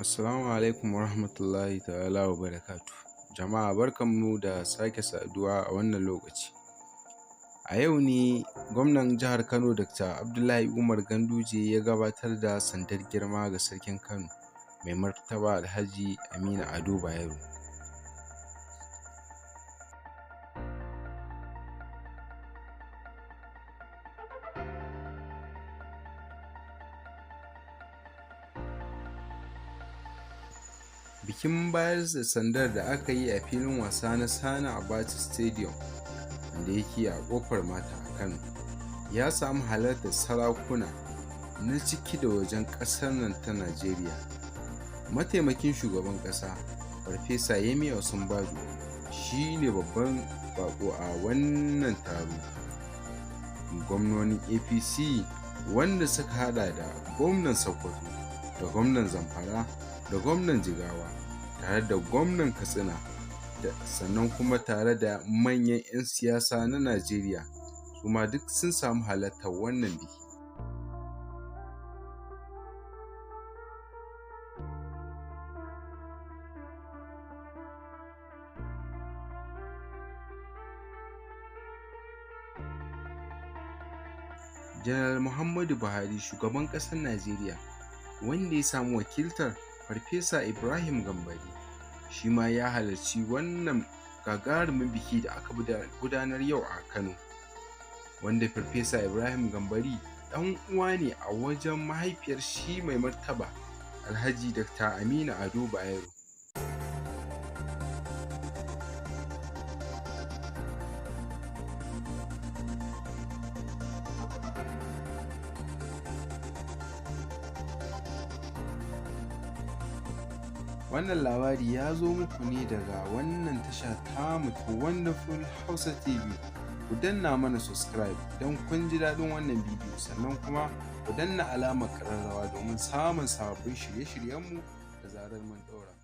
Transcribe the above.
Assalamu alaikum warahmatullahi ta'ala wa barakatuhu. Jama'a, barkanmu da sake saduwa a wannan lokaci. A yau ne gwamnan jihar Kano, Dr. Abdullahi Umar Ganduje, ya gabatar da sandar girma ga Sarkin Kano, Mai Martaba Alhaji Aminu Ado Bayero. Bikin bayar da sandar da aka yi a filin wasa na Sani Abacha Stadium da yake a Ƙofar Mata a Kano ya samu halartar sarakuna na ciki da wajen ƙasar nan ta Najeriya. Mataimakin shugaban ƙasa, Farfesa Yemi Osinbajo, shi ne babban baƙo a wannan taro. Gwamnonin APC, wanda suka haɗa da gwamnan Sokoto da gwamnan Zamfara da gwamnan Jigawa tare da gwamnan Katsina, sannan kuma tare da manyan 'yan siyasa na Najeriya, su ma duk sun samu halartar wannan biki. Janar Muhammadu Buhari, shugaban ƙasar Najeriya, wanda ya samu wakiltar Farfesa Ibrahim Gambari, shi ma ya halarci wannan gagarumin biki da aka gudanar yau a Kano, wanda Farfesa Ibrahim Gambari ɗan uwa ne a wajen mahaifiyar shi Mai Martaba Alhaji Dr. Aminu Ado Bayero. Wannan labari ya zo muku ne daga wannan tasha tamu ta Wonderful Hausa TV. Ku danna mana subscribe idan kun ji daɗin wannan bidiyo, sannan kuma ku danna alamar ƙararrawa domin samun sababbin shirye-shiryenmu da zarar mun ɗaura.